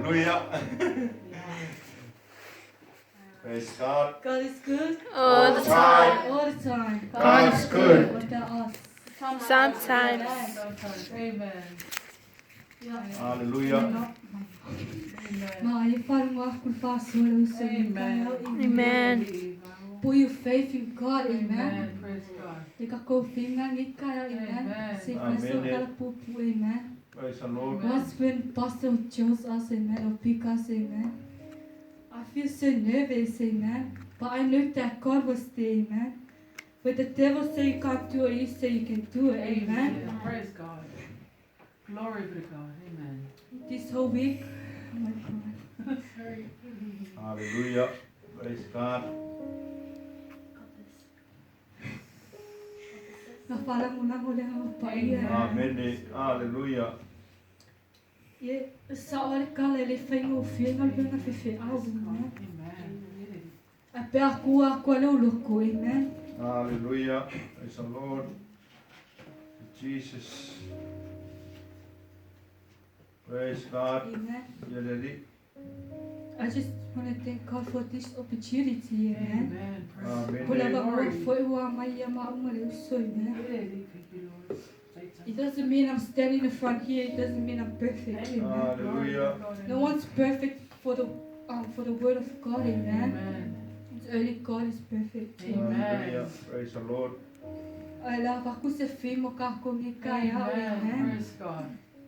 Hallelujah. Praise God. God is good All the time. all the time. God is good. What about us? Sometimes. Sometimes. Amen. Yeah. Hallelujah. Amen. Ma e wharunga aku whāsoa le uso i Amen. Amen. Put your faith in God, amen. Amen. Praise God. E ka kou whinga ngi kaya, amen. Amen. Se whaso Amen. kala pupu, amen. Praise the Lord. God's when Pastor chose us, amen, or pick us, amen. I feel so nervous, amen. But I knew that God was there, amen. But the devil say you can't do it, you say you can do it, amen. Amen. Praise God. Glory be to God. Amen. This whole week, oh my God. Sorry. Hallelujah. Praise God. Nga wharangunango le ngā paia. Amen. Hallelujah. Ie, sa o le kala le whainga o whienga le nga whewhe au, amen. Amen. A pea kua kua leo loko, amen. Hallelujah. Praise the Lord. Jesus. Praise God. Amen. Yeleli. I just want to thank God for this opportunity, amen. Amen. Praise Amen. Ko lava Glory. mua foi ua mai ia maunga le uso, amen. Thank you, Lord. It doesn't mean I'm standing in the front here, it doesn't mean I'm perfect, amen. Hallelujah. No one's perfect for the for the word of God, amen. Amen. It's only God is perfect. Hallelujah. Amen. Praise the Lord. Ai la vaku se whimo ka ko ngi kaya, Amen. amen. Praise God.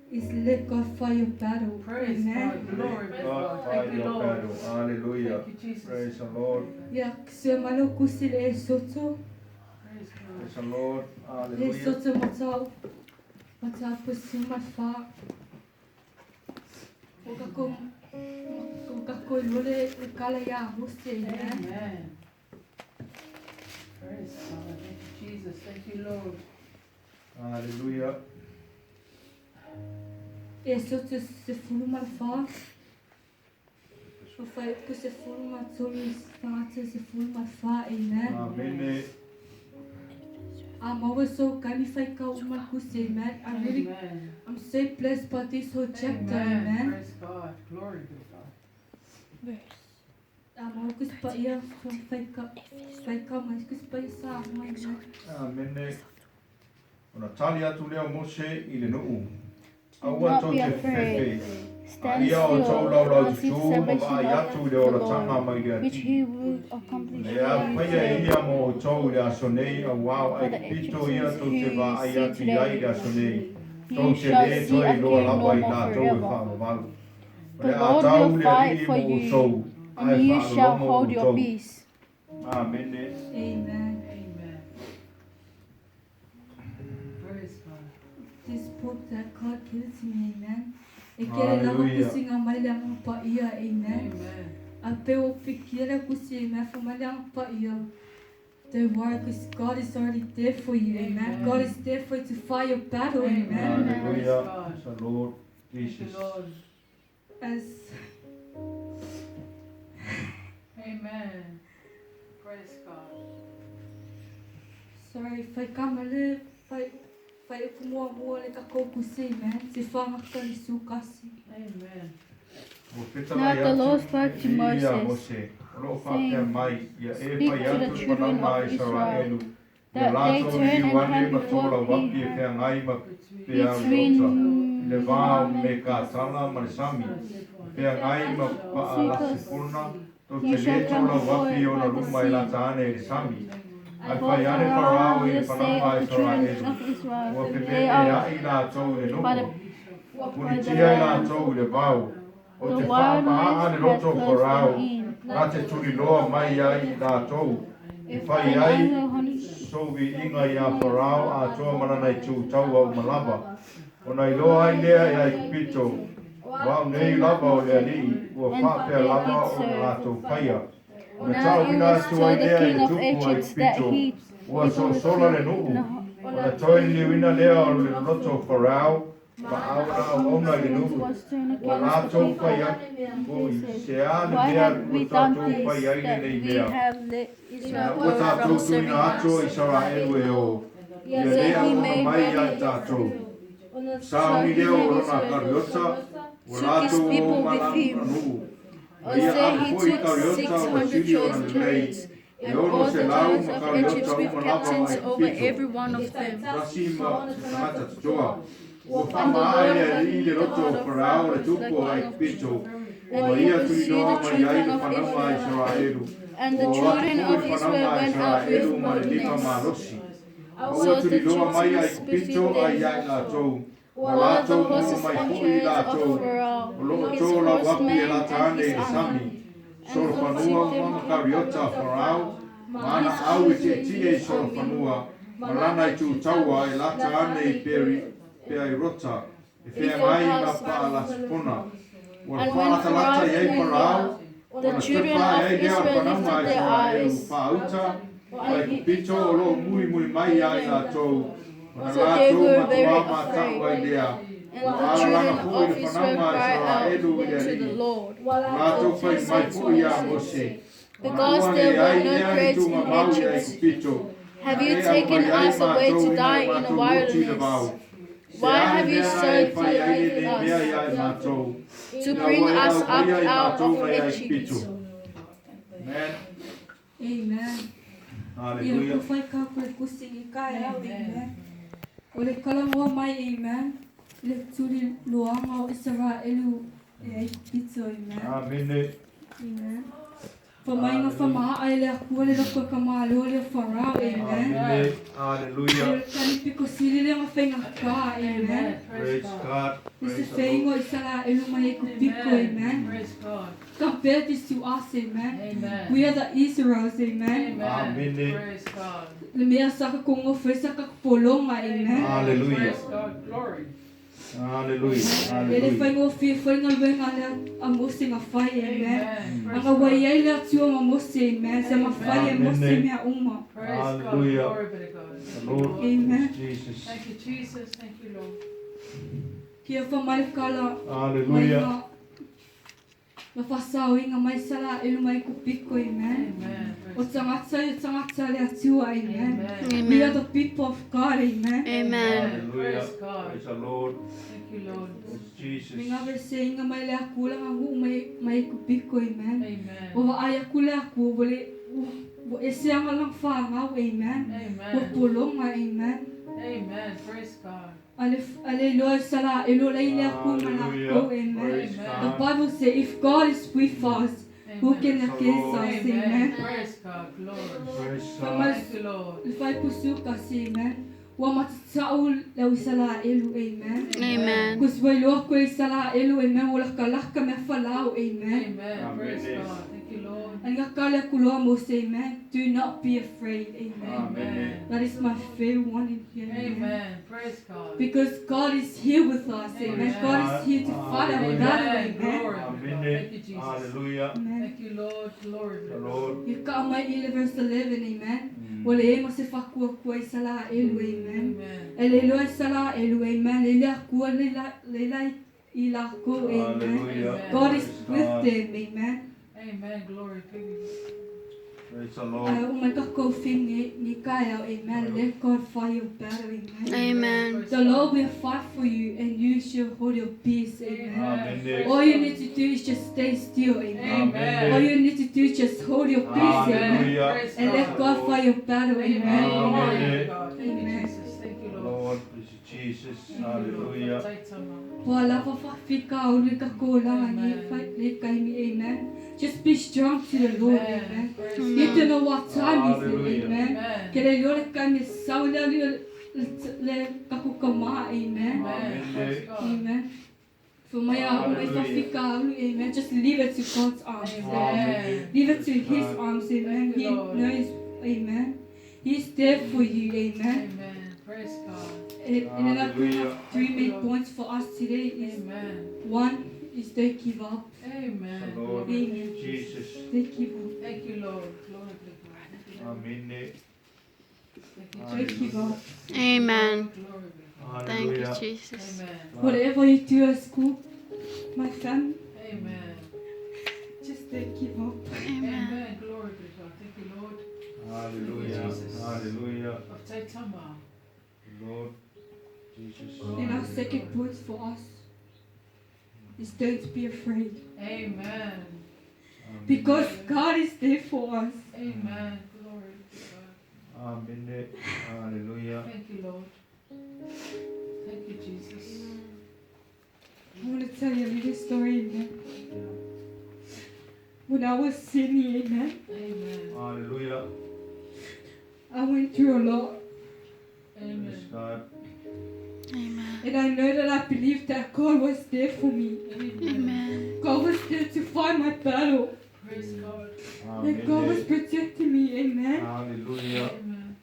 Is let God fight your battle. Praise amen. God. Glory be to God God. fight Thank you, your Lord. battle. Hallelujah. Thank you, Jesus. Praise the Lord. Ia, se malo kusi le e soto, Praise God. Praise the Lord. le Hallelujah. soto matau, matau pusi matfa. O kako, o kako lole le kala ia mose, amen. Amen. Praise God. Thank you, Jesus. Thank you, Lord. Hallelujah. E soto se fulu matfa. O whai ku se fulu matolu, tangata se fulu matfa, amen. Amen. I'm always so kami whai ka uma kusi, amen. I really, Amen. I'm so blessed by this whole chapter, amen. Praise God. Glory be to God. Amaokus pa ia whaika whaika mai kus pa ia sa mai mai. Amene. Ona tali atu lea o Mose i le nuu. Do Aua not tau be te afraid. fefe. Stand Ia o still tau lau lau and see the tutu ma salvation vaai atu i le of the olatanga Lord, mai le which ati. he will accomplish Le for a you paia today. ia mo o tau i le aso nei, au wao For ai the pito ia Egyptians tau who te you vaai see atu i ai today, le aso nei. Tau you te shall le see toi loa again lava no i more la tau e forever. whaavavalu. O The le a Lord tau will le fight alii for mo o you, tou, and ai you shall whaalologo hold o your tou. peace. Amene. Amen. Amen. Praise God. This book that God gives me, amen. E kere lava Hallelujah. kusi ngā mai le anga pa ia, amen. Amen. A pe o pikia le kusi, amen, fa mai le anga pa ia. Don't worry, because God is already there for you, amen. Amen. God is there for you to fight your battle, amen. Amen. Praise Hallelujah. God. Praise the Lord. Thank you, Jesus. Lord. As Amen. Praise God. sorry, whaika mai le whai whai upu mua mua le kakou kusi, amen. Se whangaka i sukasi. Amen. Ua feta Now mai the atu Lord spoke to e ia Moses, Mose. O loo whapea saying, mai, ia e Speak whai to the atu i children palama of i Israel, Israelu. Ia that they lātou turn i and wane come ma tō before lau wapi e Pi whea ngai ma Between pea lota. between I le vā me ka tala ma le sami. Whea ngai ma paa la sepuna, tō You te shall le tō come lau before wapi it o na by the luma i sea. lata ane i le sami. Ai For whai ane Pharaoh parao i le will say palama of i the children Israelu. of Israel, Ua they pepepe are ai lātou i le by the nuu. by the Punitia i land. lātou i le vau. O The te whaamaa wilderness le had roto closed them Farao, in. nā te turiloa mai ai i lātou. I whai And ai, under sovi inga i a Farao a toa manana i tū taua o malava. O nai loa ai lea e ai kupito. Wau nei lava o le alii, ua And whapea they lava did o so. na lātou paia. O na Now tau it ina was atu ai told the lea i king le of tupu ai Egypt that kupito. he Ua people so sola le nuu. O na toi liwina lea o le loto o Farao, ma au na au ona i le nuu. was turned Ua against the lātou people. pai atu He i said, se a le Why mea have ua we done tātou pai this, ai le that nei we mea? have let Na Israel ua go tātou from tuina serving atu us? i Israelu e o. Ia So lea he ona made mai ai ready tātou. so Sauni he leo o made lona Israel kariota, Ua took his latou o people ma with lana him. nuu. O Ma ia say alu he foi took Kariota ua 600 sili ona choice lelei, chariots e and all ono the selau giants ma of Kariota Egypt with uma lava ma captains over Aikupito, every one of them. tasi ma se tagata totoa. Ua And the faamaa Lord ai le hardened alii le the loto heart o of Farao Pharaoh le the tupu o king of Aikupito, Egypt, and ua he ia pursued tuliloa the mai ai children le of fanauga a Israel. Isaraelu. And the Ua o atu children foi of le Israel fanauga a went out Isaraelu with ma le lima boldness. malosi. Ma So ua the tuliloa mai Egyptians Aikupito pursued ai them, ia i latou, ua all the latou maua horses mai and foi i chariots of latou, Pharaoh, o loo his tō lau api e horsemen lata and ane i his le army, sami. and Solofanua overtook uma ma them Kariota a Farao, ma ana his au e own tietie i army. solofanua, ma lana itu taua e lata ane i Peri, Peairota, e Before feagai ma house. Paalasipona. Ua And when faalatalata Pharaoh i ai came Farao, near, the ona children tepa of ai lea o le Israel fanauga a lifted their Isaraelu eyes, faauta, ma and he, Aikupito o loo muimui mai ia i latou, ona so they latou were very matuā matau ai afraid. lea. And Ua the alalaga children foi of le Israel fanauga a cried out Isaraelu i le to the Alii. Lord. Ua latou They fai mai said to foi iā Moses, Mose, ona Because ua there leai were no lea ni graves in tugamau i Egypt, Aikupito, have na you e taken aumai ai us away matou to ina die o in the matou moti le wilderness? vao. Se Why a le have you mea na so e fai ai afflicted lenei mea us iā i matou, to ina bring ua e us up aumaia i out matou of mai Egypt? Aikupito. Amen. Amen. Ia Hallelujah. ku whai ka koe kusi i ka e au, amen. O le kalamoa mai, amen. Le turi loanga o Israelu e Aikupito, amen. Amene. Amen. Whamainga whamaha ai le akua le loko ka malo le Farao, amen. Amene. Hallelujah. Le kani piko sili le nga whainga ka, amen. Amen. Praise Praise God. God. Le se Praise the whainga Lord. o Israelu mai Aikupito, amen. Praise God. Compare this to us, amen. Amen. We are the Israels, amen. Amen. Amen. Praise God. Le mea saka kongo whai saka polonga, amen. Hallelujah. Praise God. Glory. Hallelujah. E le Hallelujah. whainga o whia whainga luenga le a Mose ngā whai, amen. Amen. Praise Anga wai God. ai le atua ma Mose, amen. Se ma whai e Mose Amen. mea uma. Praise God. Hallelujah. Glory be to God. The Thank you, Lord Lord. Amen. Jesus. Thank you, Jesus. Thank you, Lord. Kia whamai kala mai Hallelujah. ngā la whasao inga mai sala elu mai kupiko, amen. Amen. O Praise God. tangata i tangata le atua, amen. Amen. We are Amen. the people of God, amen. Amen. Hallelujah. Praise God. Praise the Lord. Thank you, Lord. Praise Me Jesus. ngā verse inga mai le akua la ngā huu mai, mai kupiko, amen. Amen. O wa ai aku le akua, wa le, wa ese anga lang whangau, amen. Wa Amen. polonga, amen. Amen. Praise God. Ale, ale loa sala elo lei le akua ma Hallelujah. lako, amen. Praise The God. Bible says, if God is with us, who Amen. can against us, Amen. amen. Praise God. Glory. Praise Wha God. Thank you, Lord. Le whai pusu kasi, amen. Wa matatau lau sala elu, amen. Amen. Kus wai loa koe sala elu, amen. Wala kalaka mea falau, amen. Amen. Praise Amen. God. Thank you, Lord. And ngā kale kuloa Mose, amen. Do not be afraid, amen. Amen. That is my favorite one in here, amen. Amen. Praise God. Because God is here with us, amen. Amen. God is here to fight our Hallelujah. battle, Amen. amen. Glory be to God. Amen. Thank you, Jesus. Hallelujah. Amen. Thank you, Lord. Glory be The to God. Lord. Ia ka mai i le verse 11, amen. Wala e ma se whakua kua i sala elu, amen. Amen. E le loa i sala elu, amen. Le lea kua le la, le la i la ko, amen. Hallelujah. Amen. God is Praise with God. them, amen. Amen. Glory to you. Praise the Lord. O mai ka kouwhi ni kai au, amen. Let God fight your battle, amen. Amen. Praise The God. Lord will fight for you and you shall hold your peace, amen. Amen. Praise All you God. need to do is just stay still, amen. Amen. All you need to do is just hold your peace, amen. Hallelujah. Praise And let God. God fight your battle, amen. Amen. Glory Amen. to God. Thank you, Amen. Jesus. Thank you, Lord. Lord, praise Jesus. Thank you, Lord. Hallelujah. Poa lava whawhika o le ka kōlanga ni whai le kaimi, amen. Just be strong to the Lord, amen. Praise You God. don't know what time is it, Hallelujah. amen. Amen. Ke le lore kaimi sau le le le kakuka amen. Amen. Praise God. Amen. For my mai Hallelujah. whawhika ulu, amen. Just leave it to God's arms, amen. Amen. Leave it to His arms, amen. Thank you, He Lord. knows, amen. He's there for you, amen. Amen. Praise God. And then I bring up Hallelujah. three main points for us today is Amen. one is don't give up. Amen. The Lord. Glory. Amen. Jesus. Don't give up. Thank you, Lord. Glory to God. Thank you, Lord. Amen. Thank you, Don't Jesus. give up. Amen. Glory be to God. Thank you, Hallelujah. Jesus. Amen. Whatever you do at school, my family, Amen. just don't give up. Amen. Amen. Glory be to God. Thank you, Lord. Hallelujah. Jesus. Hallelujah. Of Taitama. Lord Jesus. And our second point for us is don't be afraid. Amen. Because God is there for us. Amen. Glory to God. Amene. Hallelujah. Thank you, Lord. Thank you, Jesus. I want to tell you a little story, amen. When I was Sydney, amen, Amen. Hallelujah. I went through a lot. Praise Amen. God. Amen. And I know that I believed that God was there for me. Amen. Amen. God was there to fight my battle. Praise God. And God was Amene. protecting me, amen. Hallelujah. Amen.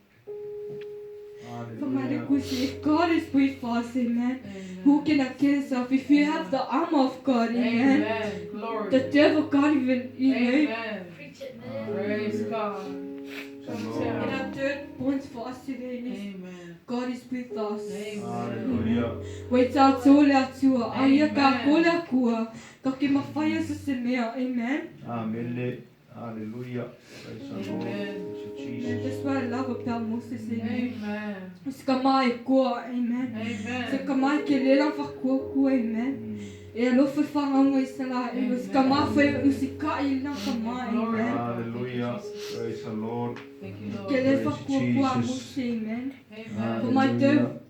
For my Hallelujah. Gusi, if God is with us, amen, who Amen. can against us? If you have the armor of God, amen, Amen. Glory. the devil can't even, you know. Amen. Preach it, man. Praise God. Praise the And Lord. our third point for us today is Amen. God is with us. Amen. Hallelujah. Wait out to le atua, aia ka Amen. ko le akua, ka ke mawhai sa se mea, amen. Amene. Hallelujah. Praise the Lord. Amen. Thank you, Jesus. That's what I love about Moses, amen. Amen. Se ka mai koa, amen. Se Amen. ka mai ke lela whakua kua, amen. E alofa whangaunga i sala, e se ka mawhai usi ka i na ka mai, Glory. amen. Hallelujah. Praise the Lord. Thank you, Ke Lord. le Praise whakua kua Jesus. Mose, amen. Amen. For my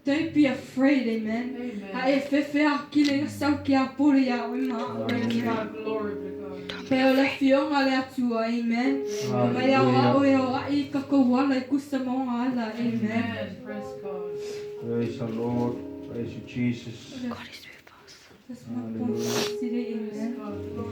don't be afraid, amen. Ha Amen. e fefe a kile na sau ke a pole ia o ma. Praise God. Glory to God. Pe o le fionga le atua, amen. Mai au Hallelujah. ao e o ai ka kouala i kusa maunga ala, amen. Amen. Praise God. Praise the Lord. Praise you, Jesus. God is with us. That's my point for today, Praise amen. God. Glory.